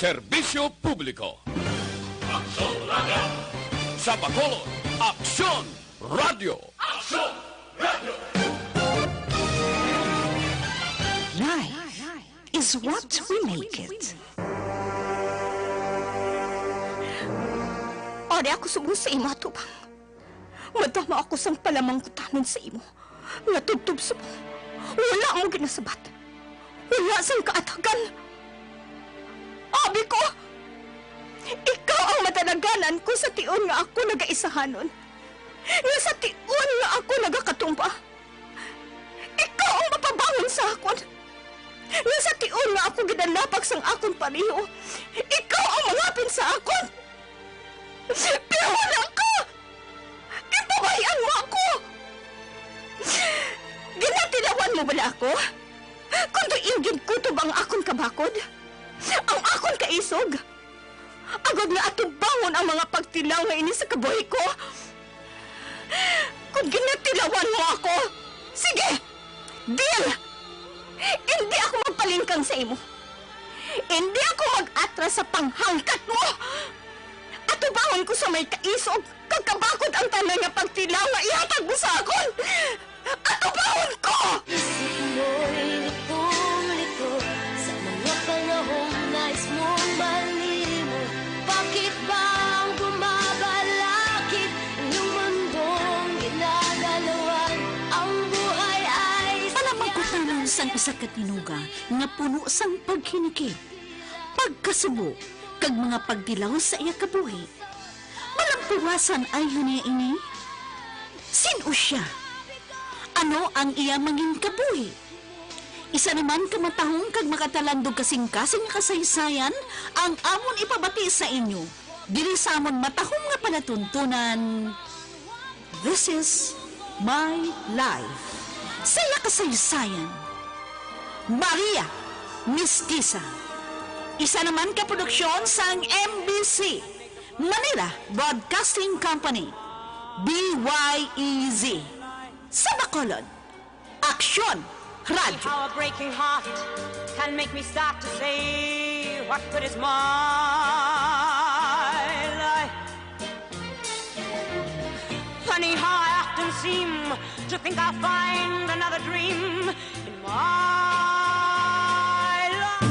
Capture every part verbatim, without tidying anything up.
Serbisyo Publiko. Aksyon Radio. Sa Bacolod, Aksyon Radio. Aksyon Radio. Life is what we make it. Ari ako subong sa imo, atubang. Madamo ako sang palamangkutanon sa imo, nga tubtob subong wala mo ginasabat, wala sang kaatagan. Abi ko, ikaw ang madalaganan ko sa tion nga ako nagaisahanon, nga sa tion nga ako nagakatumba. Ikaw ang mapabangon sa akon, nga sa tion nga ako ginalapak sang akon pareho, ikaw ang mangapin sa akon. Pero wala ka! Ginpabay-an mo ako! Ginatilawan mo bala ako? Kon diin gid kutob ang akon kabakod, ang akon kaisog, agod nga atubangon ang mga pagtilaw nga ini sa kabuhi ko. Kon ginatilawan mo ako, sige! Deal! Indi ako magpalingkang sa imo. Indi ako mag-atras sa panghangkat mo. Atubangon ko sa may kaisog kag kabakod ang tanan nga pagtilaw nga ihatag mo sa akon. Atubangon ko! Isip mo'y litong-lito sa mga panahong nais mong malimot. Bakit ba ang bumabalakid inyong mundong ginagalawan? Ang buhay ay Palamangkutanon sang isa ka tinuga nga puno sang paghinikit, pagkasubo, kag mga pagtilaw sa iya kabuhi. Malampuwasan ay hini ini? Sin-o sia? Ano ang iya mangin kabuhi? Isa naman ka matahom kag makatalandog kasing-kasing nga kasaysayan ang amon ipabati sa inyo diri sa amon matahom nga palatuntunan. This is my life. Sa iya kasaysayan, Maria Mistisa. Isa naman ka produksyon sang M B C, Manila Broadcasting Company, B Y E Z. Sa Bacolod, Aksyon Radyo. How a breaking heart can make me start to say, what good is my life? Funny how I often seem to think I'll find another dream in my life.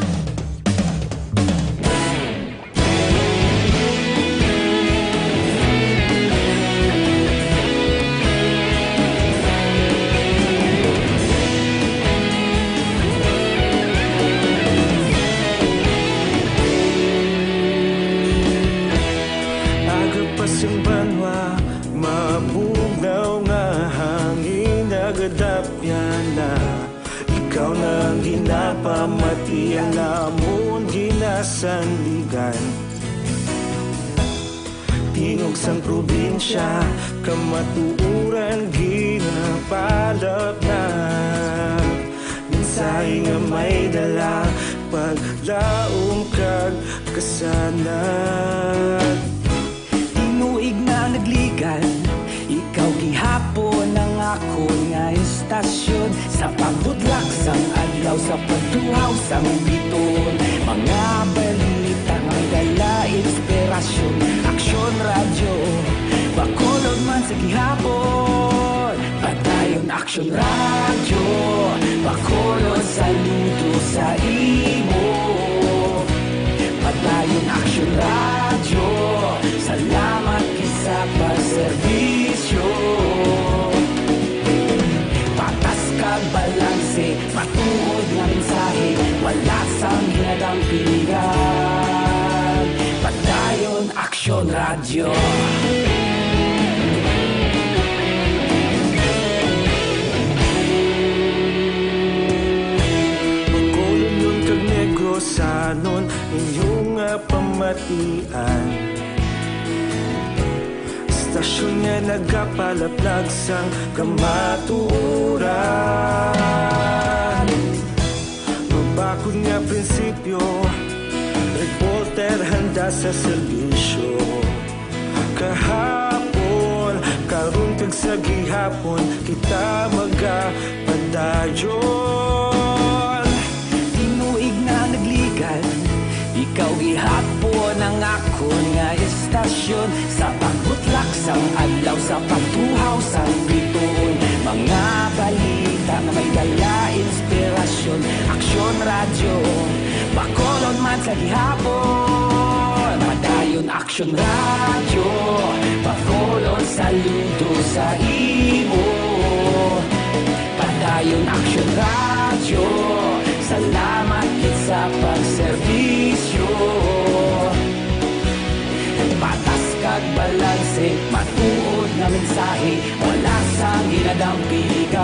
Aga pa sing banwa, mabugnaw nga hangin nagadapyan na. Ikaw na ang ginapamatian namon ginasandigan. Tingog sang probinsya, kamatuoran ginapalapnag. Mensahe nga may dala, paglaom kag kasanag. Tinuig na nagligan, ikaw gihapon ang akon nga istasyon. Sa pagbutlak sang adlaw, sa pagtuhaw sang biton, mga balita nga dala inspirasyon. Aksyon Radyo, Bacolod man sa gihapon. Padayon Aksyon Radyo, Bacolod, saludo sa imo. Padayon Aksyon Radyo, salamat sa pagserbisyo. Patas kag balanse, matuod nga mensahe, wala sang ginadampingan. Padayon Aksyon Radyo. Bacolodnon kag Negrosanon, inyo nga pamatian. Istasyon nga nagapalaplag sang kamatuoran. Mabakod nga prinsipyo, reporter handa sa serbisyo. Kahapon, karon kag sa gihapon, kita magapadayon. Tinuig na nagligan, Ikaw gihapon ang akon nga istasyon, sa pagbutlak sang adlaw, sa pagtuhaw sang bituon. Mga balita nga may dala inspirasyon. Aksyon Radyo, Bacolod man sa gihapon. Padayon Aksyon Radyo, Bacolod, saludo sa imo. Padayon Aksyon Radyo, salamat gid sa pagserbisyo. Patas kag balanse, matuod nga mensahe, wala sang ginadampigan.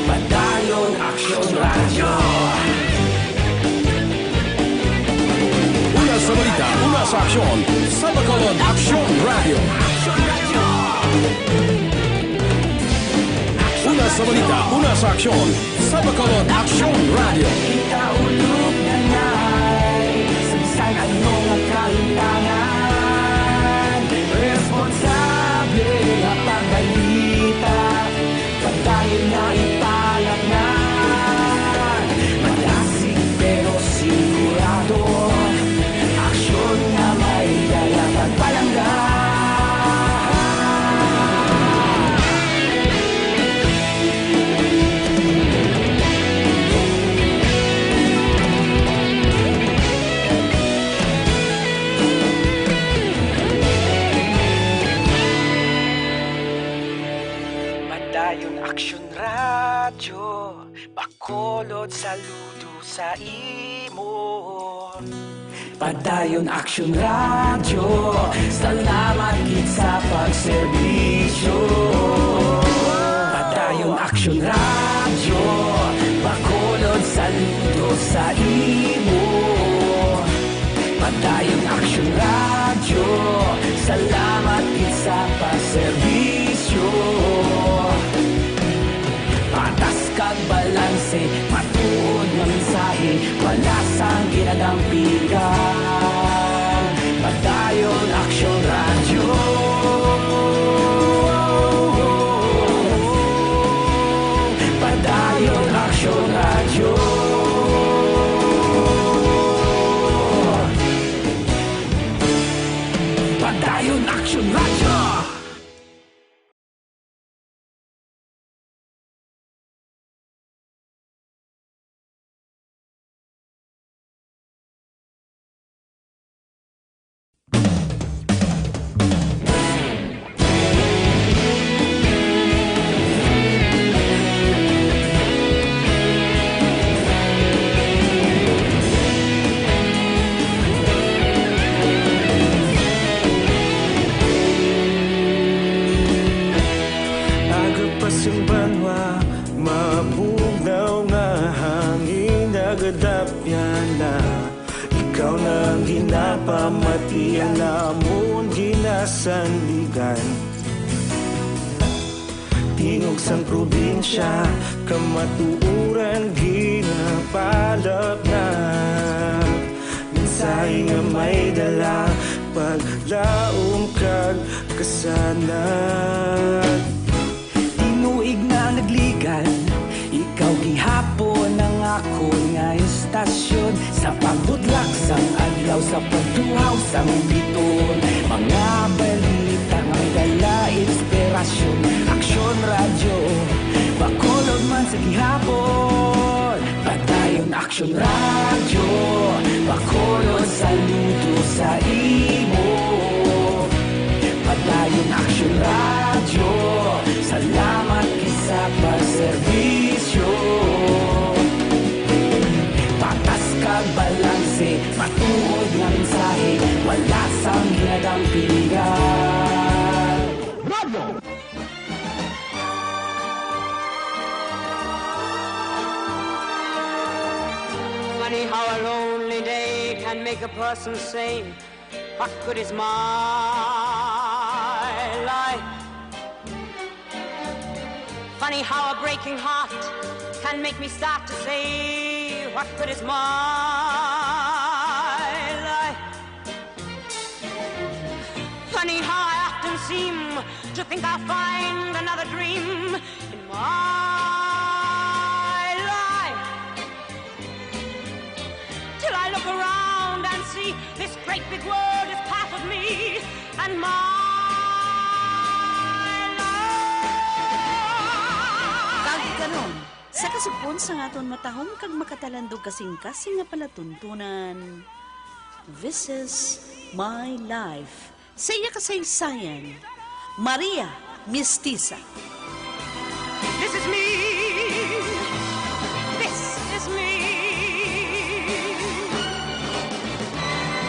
Padayon Aksyon Radyo. Una sa balita, una sa aksyon, sa Bacolod Aksyon Radyo. Una sa balita, una sa aksyon, sa Bacolod Aksyon Radyo. Kita ulog na nay, sa bisan ano nga kahimtangan, responsable nga pagbalita. Padayon na ipalatnan, madasig pero sigurado. Aksyon nga may dala pagpalangga. Padayon Aksyon Radyo, Bacolod, saludo sa imo. Padayon Aksyon Radyo, salamat gid sa pagserbisyo. Padayon Aksyon Radyo, Bacolod, saludo sa imo. Padayon Aksyon Radyo, salamat gid sa pagserbisyo. Patas kag balanse, matuod nga mensahe, wala sang ginadampigan. Padayon Aksyon Radyo. Padayon Aksyon Radyo. Padayon Aksyon Radyo. Aga pa sing banwa, mabugnaw nga hangin nagadapyan na. Ikaw na ang ginapamatian namon, ginasandigan. Tingog sang probinsya, kamatuoran ginapalapnap. Mensahe nga may dala, paglaom kag kasanag. Tinuig nga nagligan, ikaw gihapon ang akon nga istasyon. Sa pagbutlak sang adlaw, sa pagtuhaw sang bituon, mga balita nga may dala inspirasyon. Aksyon Radyo, Bacolod man sa gihapon. Padayon Aksyon Radyo, Bacolod, saludo sa imo. Padayon Aksyon Radyo, salamat gid sa pagserbisyo. Patas kag balanse, matuod nga mensahe, wala sang ginadampigan. Radyo! Funny how a lonely day can make a person say, "What good is my life?" Funny how a breaking heart can make me start to say, "What good is my life?" Funny how I often seem to think I'll find another dream in my life. Till I look around This great big world is part of me and my love. Kag karon, sa kasugpon sang aton matahom kag makatalandog kasing-kasing nga palatuntunan, This is My Life. Sa iya kasaysayan, Maria Mistisa. This is me. This is me.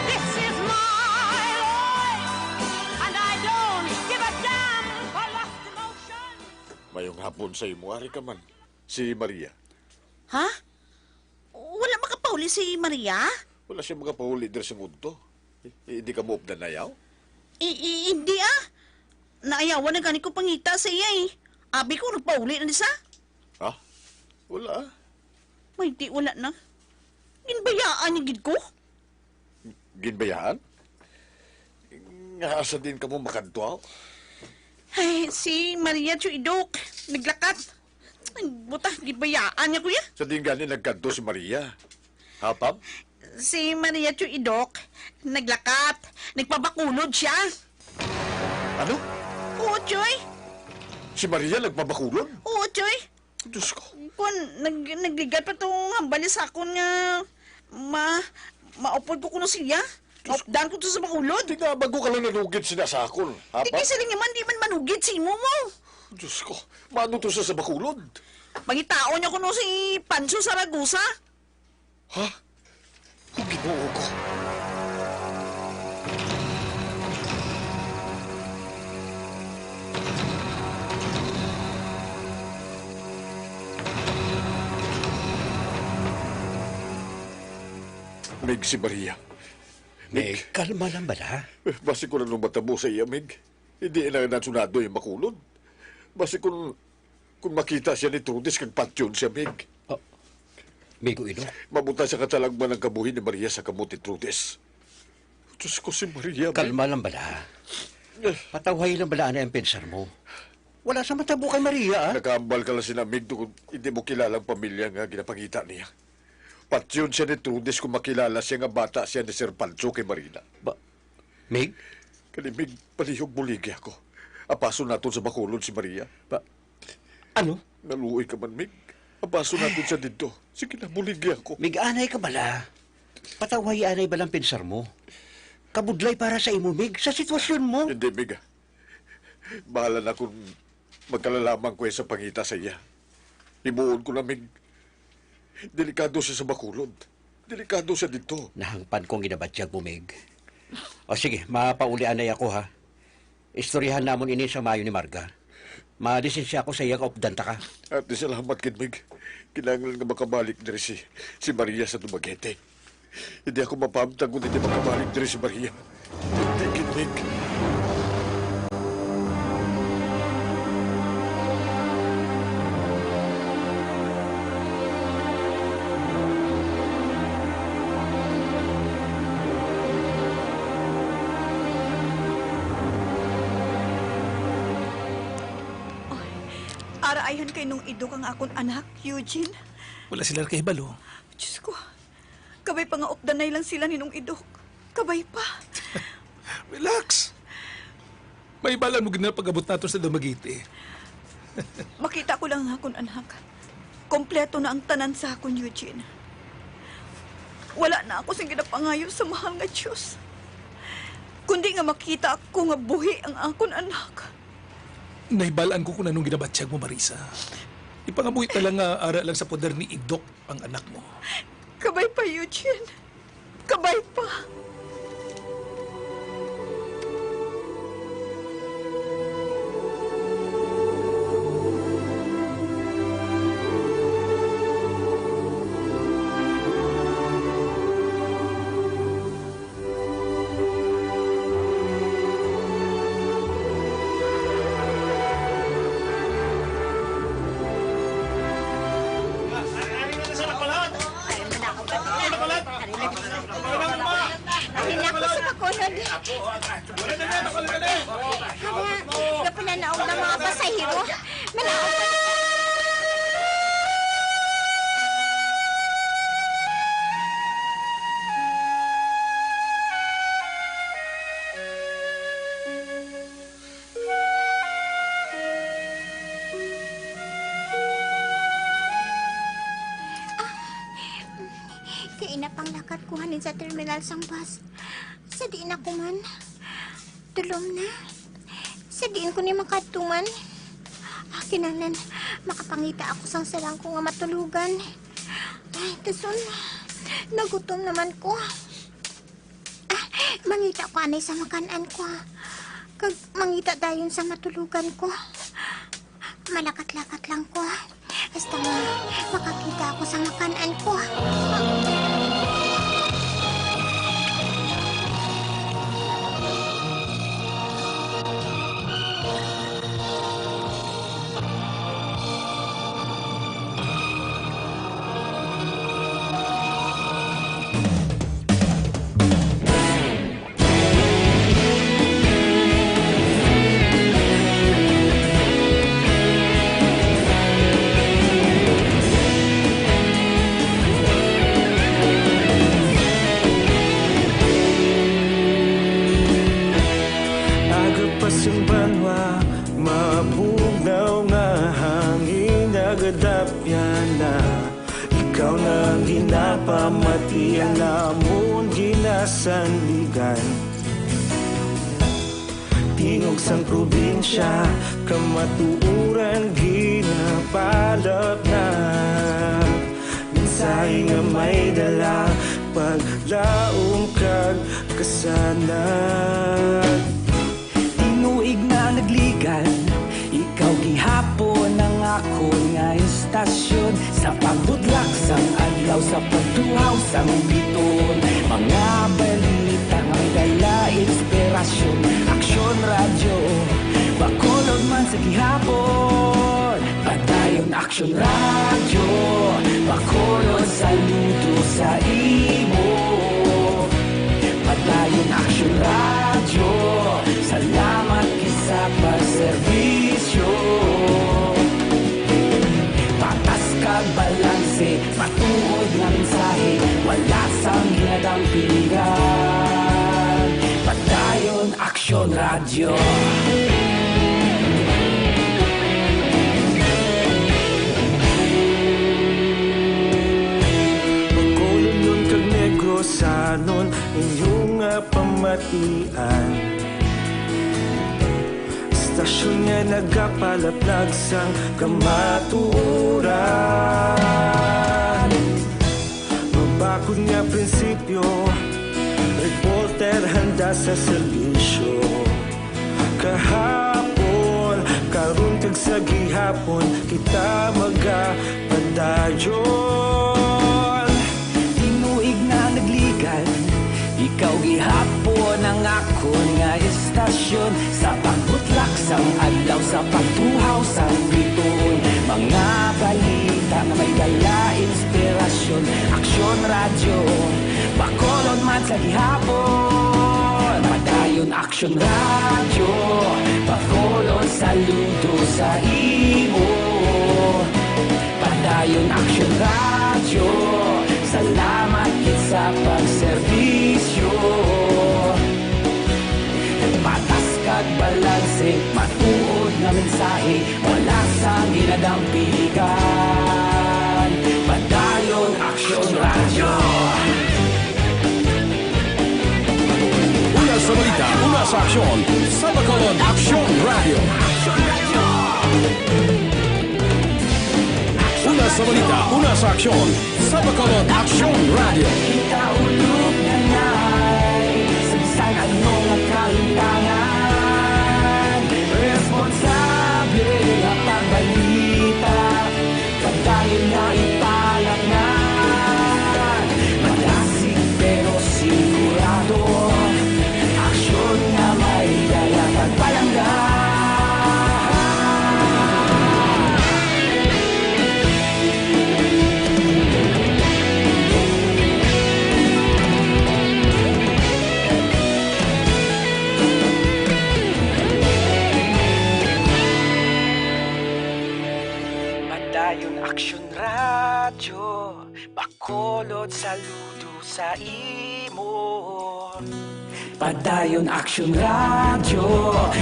This is my life. And I don't give a damn for lost emotion. Mayong hapon sa imo, ari ka man, si Maria. Ha? Wala makapauli si Maria? Wala siya makapauli diri sa mundo. I-, hindi ka mo updan na yaw? I-, i-, hindi, ah. Naayawan na gani ko pangita sa iya, eh. Abi ko, nagpauli na ni sa. Ha? Wala, ah. May di, wala na. Ginbayaan niya gid ko. Ginbayaan? Nga asa din ka mo makadto? Ay, si Maria Chuidok, naglakat. Ay, buta, ginbayaan niya, kuya. Sa din gani nagkadto si Maria? Ha, Pam? Si Maria Chuidok, naglakat. Nagpabakulod siya. Ano? Oo, Choy. Si Maria nagpabakulod? Oo, Choy. Diyos ko. Kun, nag-, nagligat pa tong hambal sa akon nga ma-, maupod ko kuno siya. Diyos ko. Maupdan ko to sa bakulod. Di nga, bago ka lang nanugid sina sa akon, ha, Di pa? Kasi lang naman, di man manugid si imo mo. Diyos ko, maano to sa, sa bakulod? Pangitaon niya kuno si Pancho Saragosa. Ha? O Ginoo ko. Mig, si Maria. Mig, Mig. Kalma lang bala. Eh, basi kung anong matabo sa iya, Mig. Hindi na nasunado yung makulod. Basi kung, kung makita siya ni Trudis kag patyon siya, Mig. Oh. Migo Ino. Mabuta sa katalagman ang kabuhi ni Maria sa kamot ni Trudis. Diyos ko, si Maria, Mig. Kalma lang bala. Eh. Patawhay lang bala anay ang pensar mo. Wala sa matabo kay Maria, ah. Nakahambal ka lang sina, Mig, tungod hindi mo kilala ang pamilya nga ginapangita niya. Patyon siya ni Trudis kung makilala siya nga bata siya ni Sir Pancho kay Marina. Ba, Mig? Kani, Mig, palihog buligi ako. Apason naton sa bakulod si Maria. Ba, ano? Naluoy ka man, Mig. Apason naton siya didto. Sige na, buligi ako. Mig, anay ka bala. Patawhay anay balang pensar mo. Kabudlay para sa imo, Mig, sa sitwasyon mo. Hindi, Mig, ah. Bahala na kung magkalalamang ko sa pangita sa iya. Himuon ko na, Mig. Delikado siya sa bakulod. Delikado siya didto. Nahangpan ko ang ginabatyag mo, Mig. O sige, mapauli anay ako, ha. Istoryahan namon ini sa maayo ni Marga. Malisensya ako sa iya nga updan ta ka. Ati, salamat gid, Mig. Kinahanglan nga makabalik diri si, si Maria sa Dumaguete. Hindi ako mapahamtang kung hindi makabalik diri si Maria. Hindi gid, Mig. Oy, ara ayhan kay Nong Idok ang akon anak, Eugene. Wala sila kahibalo. Diyos ko, kabay pa nga updanay lang sila ni Nong Idok. Kabay pa. Relax. May balan mo gid na pag-abot nato sa Dumaguete. Makita ko lang ang akon anak. Kompleto na ang tanan sa akon, Eugene. Wala na ako sing ginapangayo sa mahal nga Diyos, kundi nga makita ko nga buhi ang akon anak. Nahibalaan ko kung anong ginabatyag mo, Marisa. Ipangabuhi ta lang nga ara lang sa poder ni Idok ang anak mo. Kabay pa, Eugene. Kabay pa. Ari na ako sa bakulod. Hala, napananaog na mga pasahero. Manaog pa. Katkuhanin sa terminal sang bus. Sa diin ako man? Tulom na. Sa diin ko ni makadto man? Ah, kinahanglan makapangita ako sang sarang ko nga matulogan. Ay, dason, nagutom naman ko. Ah, mangita ko anay sa makan-an ko. Kag mangita dayon sa matulogan ko. Malakat-lakat lang ko. Basta nga, makakita ako sa makan-an ko. Aga pa sing banwa, mabugnaw nga hangin nagadapyan na. Ikaw na ang ginapamati, ang amon ginasandigan. Tingog sang probinsya, kamatuoran ginapalapnag. Mensahe nga may dala, paglaom kag kasanag. Tinuig na nagligad, ikaw gihapon ang akon nga istasyon. Sa pagbudlak sang adlaw, sa pagtuhaw sang bituon, mga balita nga may dala inspirasyon. Aksyon Radyo, Bacolod man sa gihapon. Padayon Aksyon Radyo, Bacolod, saludo sa imo. Padayon Aksyon Radyo, salamat gid sa pagserbisyo. Patas kag balanse, matuod nga mensahe, wala sang ginadampigan. Padayon Aksyon Radyo. Bacolodnon kag Negrosanon, inyo nga pamatian. Istasyon nga nagapalaplag sang kamatuoran. Mabakod nga prinsipyo, reporter handa sa serbisyo. Kahapon, karon kag sa gihapon, kita magapadayon. Tinuig na nagligad, ikaw gihapon ang akon nga istasyon. Sa pagbutlak sang adlaw, sa pagtuhaw sang bituon, mga balita nga may dala inspirasyon. Aksyon Radyo, Bacolod man sa gihapon. Padayon Aksyon Radyo, Bacolod, saludo sa imo. Padayon Aksyon Radyo, salamat gid sa pagserbisyo. Patas kag balanse, matuod nga mensahe, wala sang ginadampigan. Padayon Aksyon Radyo. Una sa balita, una sa aksyon, sa Bacolod Aksyon Radyo. Una sa balita, una sa aksyon, sa Bacolod Aksyon Radyo. Kita ulog na nay, sa bisan ano nga kahimtangan, responsable nga pagbalita. Padayon na ipalapngan, madasig pero sigurado. Aksyon nga may dala kag palangga. Padayon Aksyon Radyo, Bacolod, saludo sa imo. Padayon Aksyon Radyo,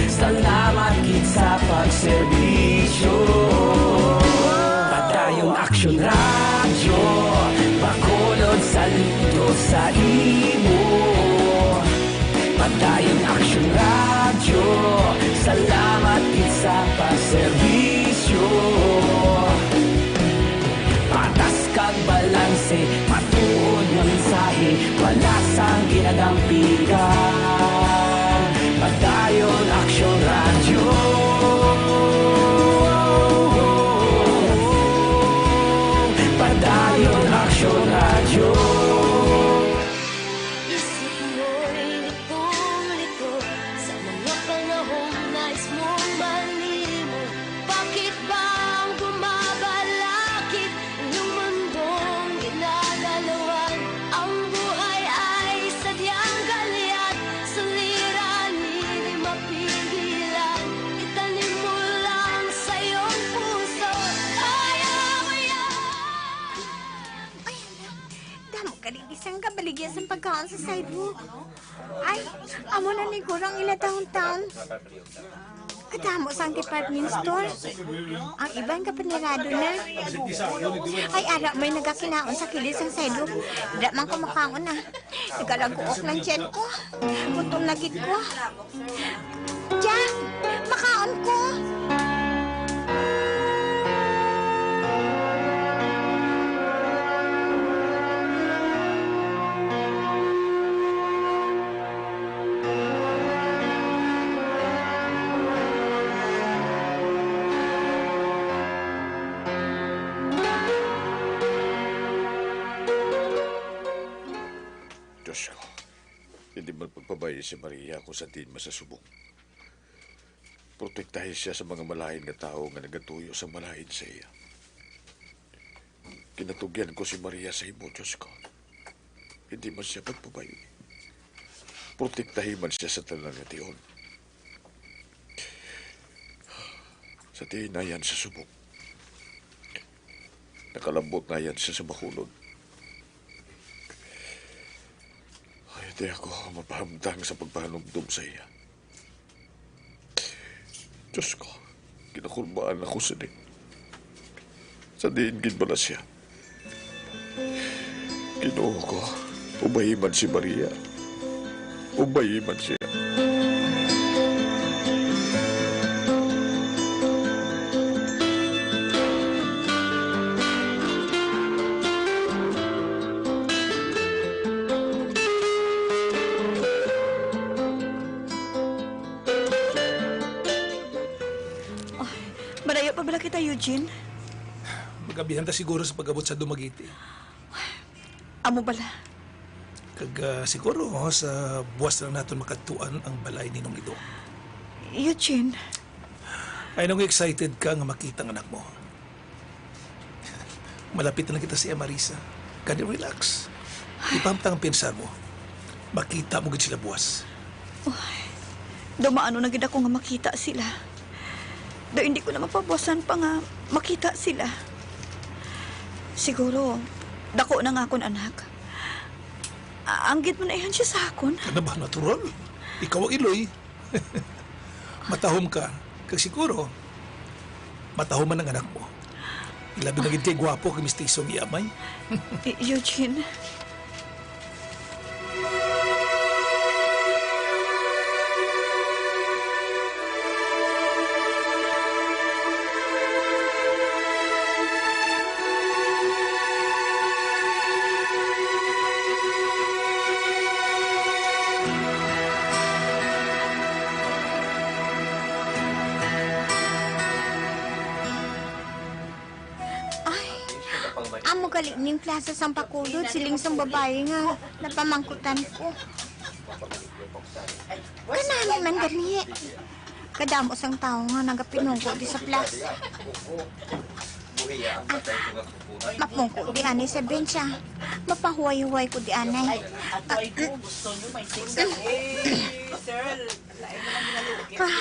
salamat gid sa pagserbisyo. Padayon Aksyon Radyo, Bacolod, saludo Sa imo, Padayon Aksyon Radyo, salamat gid sa pagserbisyo. Patas kag balanse, matuod nga mensahe, wala sang ginadampigan. Padayon Aksyon Radyo. Padayon Aksyon Radyo. Isip mo'y litong-lito sa mga panahong nais mong malimot. Bakit ba ang bumabalakid inyong mundong ginagalawan? Ang buhay ay sadyang galyat, suliranin di mapigilan. Itanim mo lang sa iyong puso, kaya mo yan. Ay, damo ka di isang kabaligya sang pagkaon sa sidewalk. Ay, amo na ni guro ang ila downtown. Kadamo sang department store. Ang iban kapanirado na. Ay, ara may nagakinaon sa kilid sang sidewalk. Dira man ko makaon na. Nagalaguok lang tiyan ko. Gutom na gid ko. Jack, makaon ko. Diyos ko, hindi man pagpabay si Maria kung sa diin man siya subong. Protektahi siya sa mga malain nga tawo nga nagatuyo sa malain sa iya. Ginatugyan ko si Maria sa imo, Diyos ko. Hindi man siya pagpabay. Protektahi man siya sa tanan nga tion. Sa diin na yan sa subok. Nakalambot na yan siya sa bakulod. Ay, di ako mapahamtang sa pagpahanumdom sa iya. Diyos ko, ginakulbaan ako sa din. Sa diin gid bala siya? Ginoo ko, ubayi man si Maria. Ubayi man siya. Ay, malayo pa bala kita, Eugene? Magabihan ta siguro sa pag-abot sa Dumaguete. Amo bala? Kag, ah, siguro, oh, sa buwas lang naton makadtuan ang balay ni Nong Ido. Eugene. I know excited ka nga makita ang anak mo. Malapit na lang kita sa iya, Marisa. Gani, relax. Ipahamtang ang pensar mo. Makita mo gid sila buwas. Uy, daw maano na gid ako nga makita sila. Daw hindi ko na mapabuwasan pa nga makita sila. Siguro, dako na nga akon anak. A-, anggid mo na ihan siya sa akon. Ano ba, natural? Ikaw ang iloy. Matahom ka. Kag siguro, matahom man ang anak mo. Ilabi na gid kay gwapo kag mistiso ang iya amay. E-, Eugene. Ay, amo gali ning plaza sang bakulod, siling sang babayi nga napamangkutan ko. Kanami man gani. Kadamo sang tawo nga nagapinungko di sa plaza. Ah, mapungko di anay sa bench, ah. Mapahuway-huway ko di anay. Ah, mm. Ah.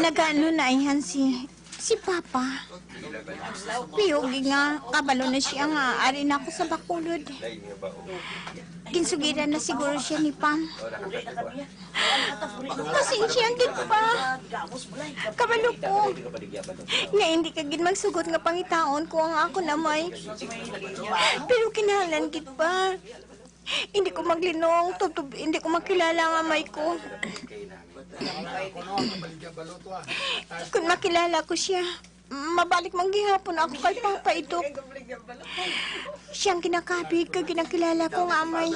Nagano na ihan si Si Papa, piugi nga kabalo na siya nga ari na ako sa Bacolod. Ginsugiran na siguro siya ni Pam. Pasensya gid, Pa. Kabalo ko nga hindi ka gid magsugot nga pangitaon ko ang akon amay. Pero kinahanglan gid, Pa. Hindi ko maglinong, tubtob, hindi ko makilala ang amay ko. Kung makilala ko siya, mabalik man gihapon ako kay Papa Idok. Siyang ginakabig kag ginakilala ko nga amay.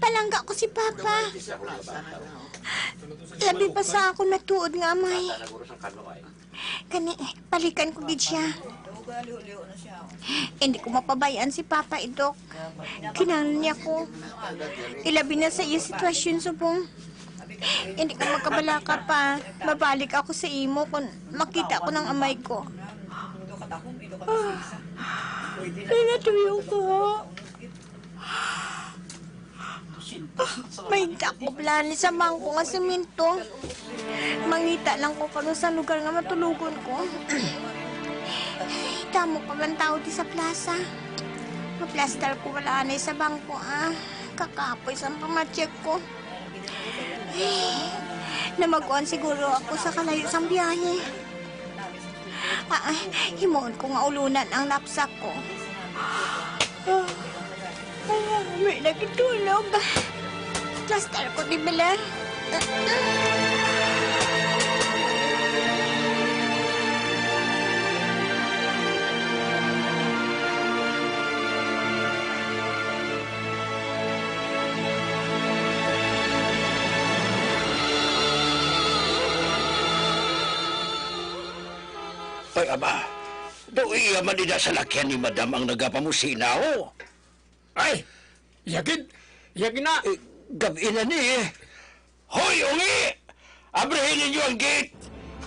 Palangga ko si Papa. Labi pa sa akon matuod nga amay. Kani, balikan ko gid siya. Hindi ko mapabay-an si Papa Idok. Kinahanglan niya ko. Ilabi na sa iya sitwasyon subong. Hindi ko magkabalaka pa. Mabalik ako sa imo kung makita ko ng amay ko. Ah, nagatuyo ko. Ah, may dakop lang ni sa bangko nga semento. Mangita lang ko karon sa lugar nga matulogon ko. Damo pa man tao di sa plaza. Maplastar ko wala anay sa bangko, ah. Kakapoy sa pamacheck ko. Namaguan siguro ako sa kalayo sang biyahe. Ah, ah, himuon ko nga ulunan ang knapsack ko. Ah, ah, may lagi tulog. Plastar ko, di bala? Ay, ama, daw iya man ina sa lakyan ni Madam ang nagapamusina, oh. Ay, iya gid, iya gid na. Eh, gab-i na ni, eh. Hoy, ungi! Abrihin ninyo ang gate!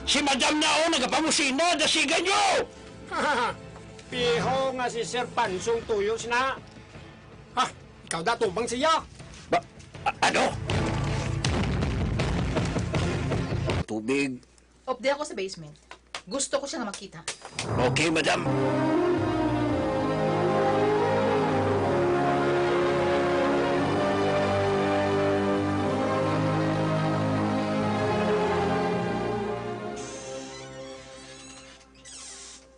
Si Madam na, oh, nagapamusina, dasigan nyo! Piho nga si Sir Pansong tuyo sina. Ha, ikaw da, tubang siya. Ba, a-, ano? Tubig. Updi ako sa basement. Gusto ko siya nga makita. Okay, madam.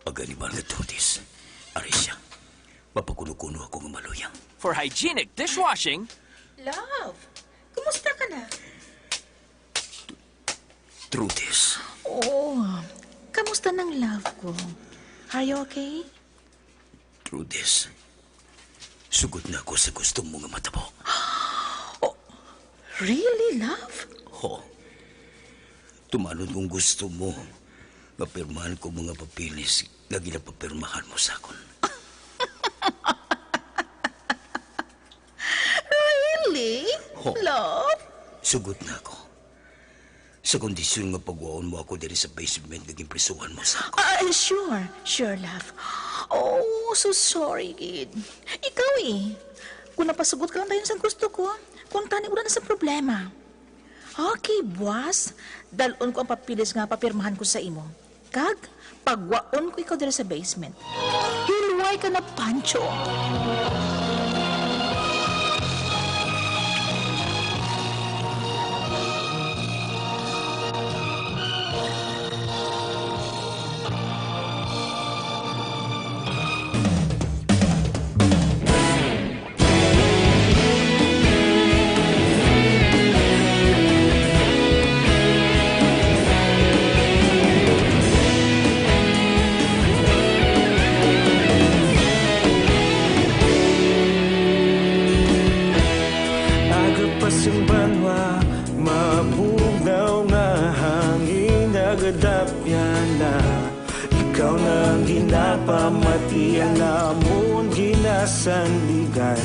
Pag-animal nga Trudes. Ari siya. Mapakuno-kuno ako nga maluyang. For hygienic dishwashing. Love, kumusta ka na? Trudes. Oh, kamusta nang love ko? Are you okay? Trudes, sugod na ako sa gusto mo nga matabo. Oh, really, love? Ho. Tumanon kung gusto mo, mapirmahan ko mga papeles nga ginapapirmahan mo sa akon. Really? Ho. Love? Sugod na ako. Sa kondisyon nga pagwaon mo ako diri sa basement nga ginprisuhan mo sa ako. Ah, sure. Sure, love. Oh, so sorry, gid. Ikaw, eh. Kung napasugot ka lang dayon sa gusto ko, kung tani wala na sa problema. Okay, buwas. Dal-on ko ang papeles nga papirmahan ko sa imo. Kag pagwaon ko ikaw diri sa basement. Hilway ka na, Pancho. Aga pa sing banwa, mabugnaw nga hangin nagadapyan na. Ikaw na ang ginapamati, ang amon ginasandigan.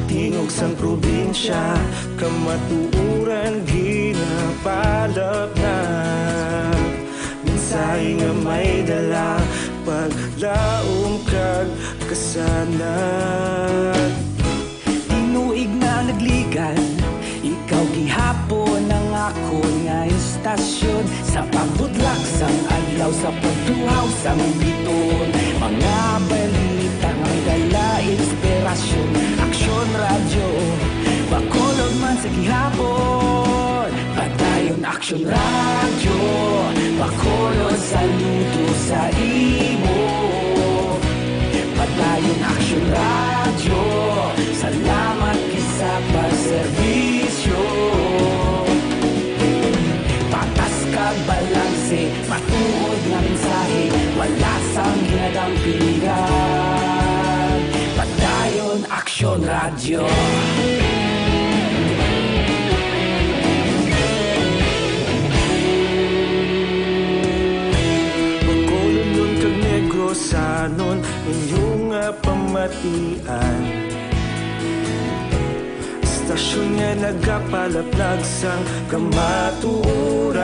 Tingog sang probinsya, kamatuoran ginapalapnag. Mensahe nga may dala, paglaom kag kasanag. Tinuig na nagligad, ikaw gihapon ang akon nga istasyon. Sa pagbudlak sang adlaw, sa pagtuhaw sang biton, mga balita nga may dala inspirasyon. Aksyon Radyo, Bacolod man sa gihapon. Padayon Aksyon Radyo, Bacolod, saludo sa imo. Padayon Aksyon Radyo, salamat gid sa pagserbisyo. Patas kag balanse, matuod nga mensahe, wala sang ginadampigan. Padayon Aksyon Radyo. Bacolodnon kag Negrosanon, inyo nga pamatian. Istasyon nga nagapalaplag sang kamatuoran.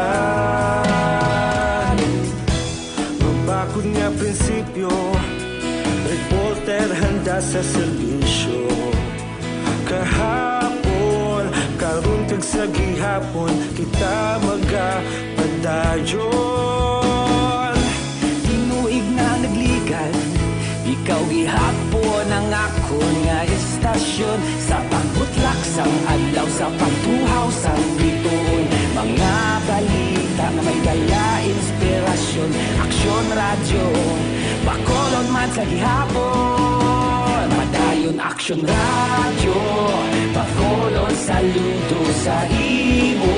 Mabakod nga prinsipyo, reporter handa sa serbisyo. Kahapon, karon kag sa gihapon, kita magapadayon. Tinuig na nagligad, ikaw gihapon ang akon nga istasyon. Sa pagbutlak sang adlaw, sa pagtuhaw sang bituon, mga balita nga may dala inspirasyon. Aksyon Radyo, Bacolod man sa gihapon. Padayon Aksyon Radyo, Bacolod, saludo sa imo.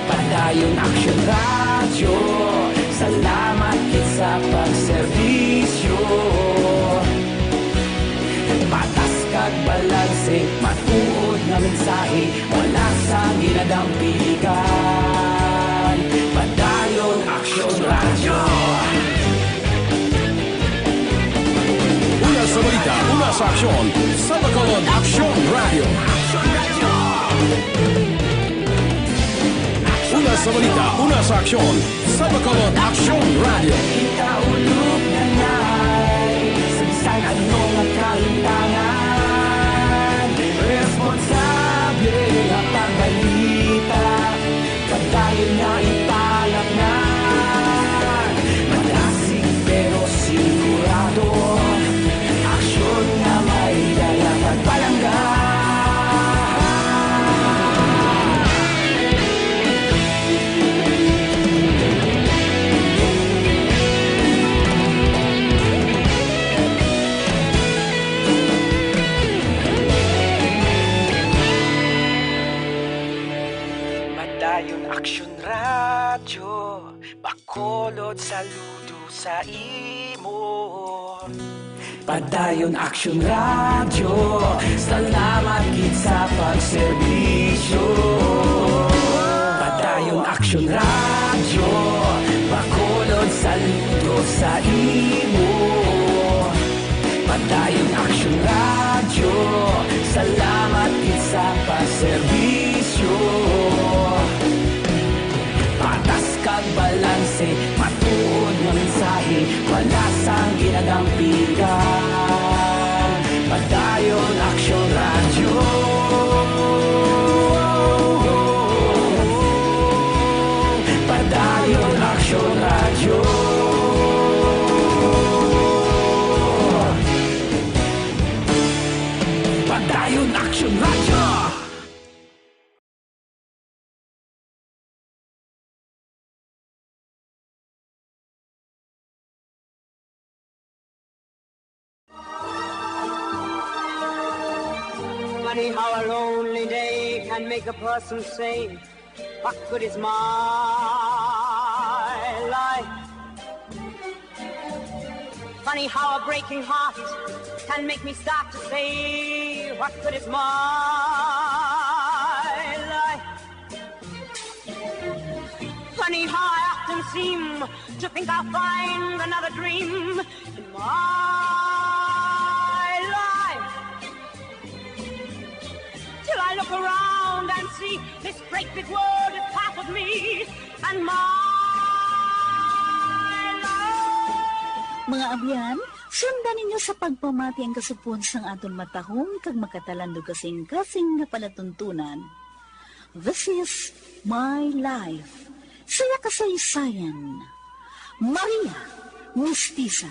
Padayon Aksyon Radyo, salamat gid sa pagserbisyo. Patas kag balanse, matuod nga mensahe, wala sang ginadampigan. Padayon Aksyon Radyo. Una sa balita, una sa aksyon, sa Bacolod Aksyon Radyo. Una sa balita, una sa aksyon, sa Bacolod Aksyon Radyo. Kita ulog na nay, sa bisan ano nga kalimtangan, responsable nga pagbalita. Padayon nga ipalatnan, madasig pero sigurado, aksyon nga may dala kag palangga. Padayon Aksyon Radyo, Bacolod, saludo sa imo. Padayon Aksyon Radyo, salamat gid sa pagserbisyo. Padayon Aksyon Radyo, Bacolod, saludo sa imo. Padayon Aksyon Radyo, salamat gid sa pagserbisyo. Patas kag balanse, matuod nga mensahe, wala sang ginadampigan. Padayon Aksyon Radyo. Padayon Aksyon Radyo. Padayon Aksyon Radyo. Funny how a lonely day can make a person say, "What good is my life?" Funny how a breaking heart can make me start to say, "What good is my life?" Funny how I often seem to think I'll find another dream in my life. Till I look around and see this great big world is half of me and my life. Mga abyan, sundan ninyo sa pagpamati ang kasugpon sang aton matahom kag makatalandong kasing-kasing nga palatuntunan. This is My Life. Saya kasaysayan. Maria, Mistisa.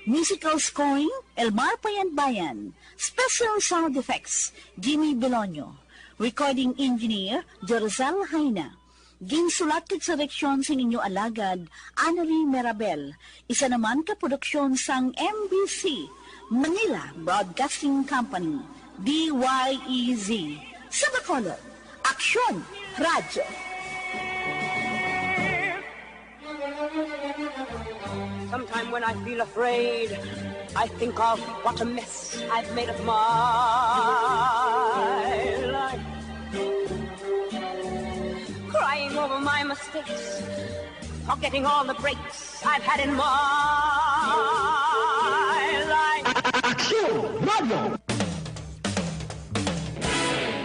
Musical scoring, Elmar Payanbayan. Special sound effects, Jimmy Belonio. Recording engineer, Jerzel Jaina. Ginsulat kag sa direksyon sang inyo alagad, Annalie Mirabel. Isa naman ka produksyon sang M B C, Manila Broadcasting Company, D Y E Z. Sa Bacolod, Aksyon Radyo. Sometime when I feel afraid, I think of what a mess I've made of my life. Crying over my mistakes, forgetting all the breaks I've had in my life. Aksyon Radyo.